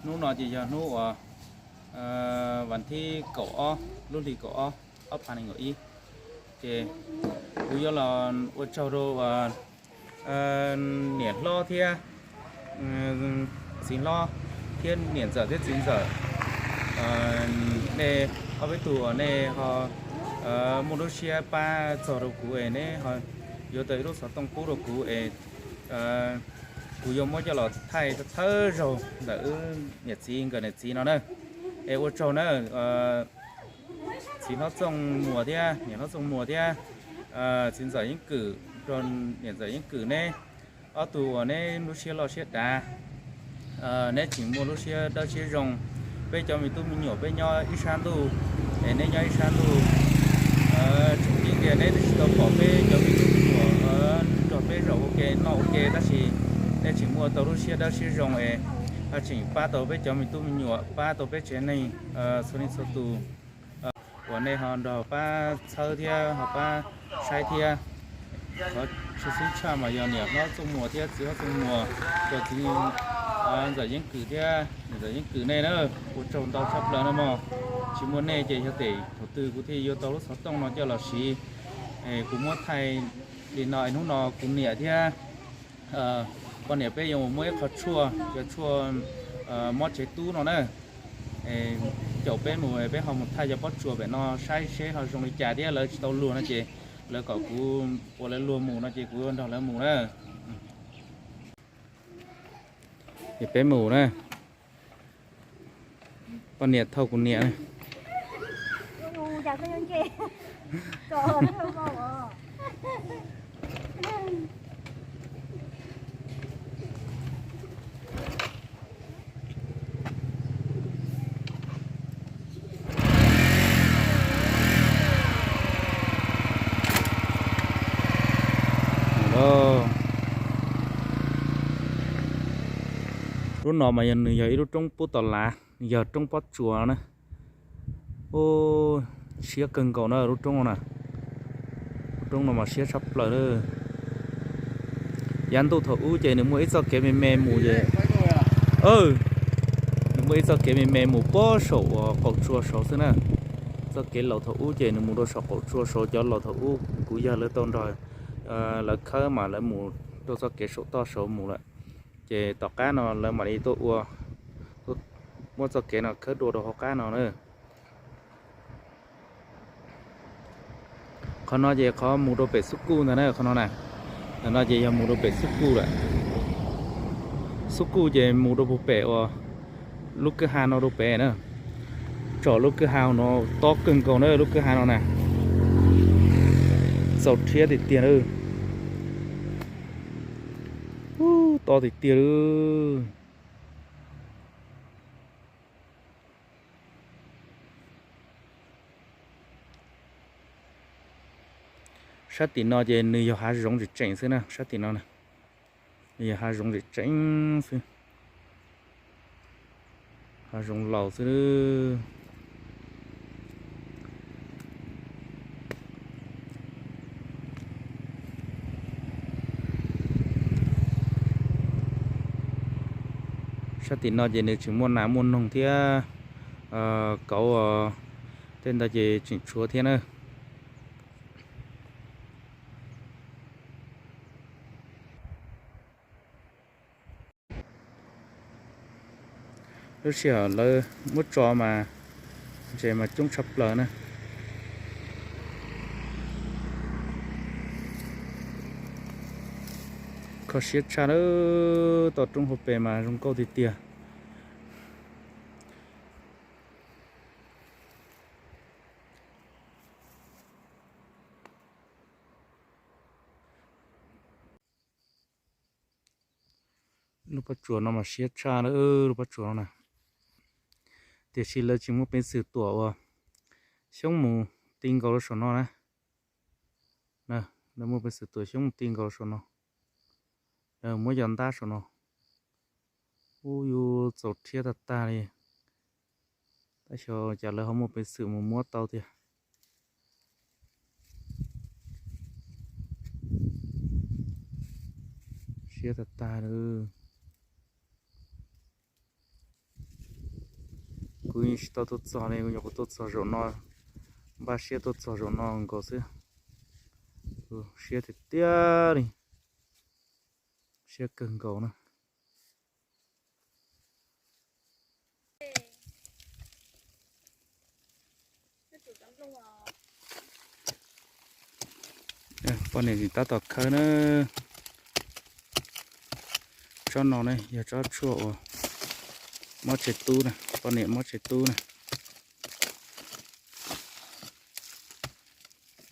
Hnub no ces yog hnub uas vas thib kaum ob lub hlis kaum ob, ob phav nees nkaum ib. Ces kuv yuav los ua tsaug rau niam hlob thiab txiv hlob thiab niam ntxawm thiab txiv ntxawm, nej ob peb tug uas nej ho muaj lub siab pab txog rau kuv es neb ho yuav tau ib lub xov tooj pub rau kuv es kuv yuav muab coj los thaij thawj zaug ntawm wb niam txiv nkawd niam txiv no na. Es ua tsaug na, txiv hlob Txooj Muas thiab niam hlob Txooj Muas thiab txiv ntxawm Yeeb Kwm, niam ntxawm Yeeb Kwm neb ob tug uas neb lub siab loj siab dav, neb tseem muaj lub siab dawb siab zoo. Peb cov me tub me nyuam peb nyob ib sab ntuj, es neb nyob ib sab ntuj. Tseem ceeb tias neb twb tsis tau pom peb cov me tub me nyuam nrog peb zaum ua ke noj ua ke tab sis neb tseem muaj tau lub siab dawb siab zoo es tseem pab tau peb cov me tub me nyuam, pab tau peb tsev neeg txhua leej txhua tus uas nej ho nrog pab txhawb thiab ho pab saib thiab. Qhov tshwj xeeb tshaj mas yog niam hlob Txooj Muas thiab txiv hlob Txooj Muas, cov txiv ntxawm Yeeb Kwm thiab niam ntxawm Yeeb Kwm nej na, ua tsaug ntau tshaj plaws no mog. Tsis muaj nej ces yog tes thaum twg kuv thiaj yuav tau lub xov tooj no coj los siv. Kuv muab thaij li no es hnub no kuv niam thiab poj niam peb yuav mus muab ib qho tshuaj, cov tshuaj mob tsev tub no na. Caum peb mus peb ho mus thaij cov pob tsuas pem no saib seb ho zoo li cas thiab, lawv tsis tau luag no ces lawv kom kuv ua lawv luag mus no ces kuv yuav nrog lawv mus na. Ces peb mus na. Poj niam thauj kuv niam. Lub no mas yog nws yog ib lub roob pub tos lav, yog roob pob tsuas na. Ub, siab kawg nkaus na lub roob no na. Lub roob no mas siab tshaj plaws na. Yav ntuj thaum ub ces nws muaj ib txoj kev me me mus ces, nws muaj ib txoj kev me me mus puag saum uas qaum tsua saud xwb na. Txoj kev laus thaum ub ces nws mus rau saum qaum tsua saud, cov laus thaum ub kuv yawg lawv tau nrog lawv khawb mas lawv mus rau txoj kev saum toj saud mus lawm. Ces tom qab no lawv mam li tuaj ua, muab txoj kev no khawb dua rau hauv qab no na. Qhov no ces qhov mus rau pem Xub Kuj ntag na, qhov no na. Ntawm no ces yog mus rau pem Xub Kuj lawm. Xub Kuj ces mus rau puag pem uas lub kwj ha no rau pem na. Tsom lub kwj ha no tob kawg nkaus na, lub kwj ha no na. Txaus rhiab tiag tiag na. Ub, tob tiag tiag li. Sab tim no ces nws yog hav zoov tseem tseem xwb na, sab tim no na. Nws yog hav zoov tseem tseem xwb. Hav zoov laus xwb. Sab tim no ces nws tseem muaj nas muaj noog thiab kauv, tej ntawd ces tseem tshuav thiab na. Lub sij hawm lawv muab tso mas ntses mas coob tshaj plaws na. Kho siab tshaj lawm, toj roob hauv pes mas zoo nkauj tiag tiag. Lub pob tsuas no mas siab tshaj lawm, lub pob tsuas no na. Tiam sis lawv tsis muaj peev xwm tuam uas xyoob mus ti nkaus rau saum no na. Lawv muaj peev xwm tuam xyoob mus ti nkaus rau saum no. Lawv muab yos ntab saum no. Ub, yus txaus rhiab tag tag li. Tab xyov cas lawv ho muaj peev xwm mus muab tau tiag. Siab tag tag li. kuv tsis tau tuaj txog li, kuv nyuam qhuav tuaj txog zaum no, npaj siab tuaj txog zaum no nkaus xwb. Siab tiag tiag li, siab kawg nkaus na. Poj niam tseem tab tom khawb na. Tsob no ne yog tsob tshuaj uas mob tsev tub na, poj niam mob tsev tub na.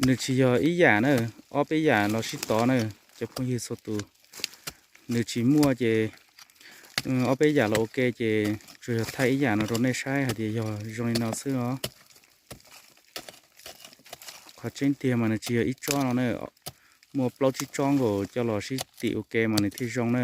Nws tsis yog ib yam na, ob peb yam los sib tov na, cov phooj ywg txhua tus. Nws tsis muaj ces ob peb yam los ua ke ces tsuas yog thaij ib yam no rau nej saib hais tias yog zoo li no xwb os. Qhov tseeb tiag mas nws tsis yog ib tsob no na, muaj plaub tsib tsob nkaus coj los sib tim ua ke mas nws thiaj zoo na.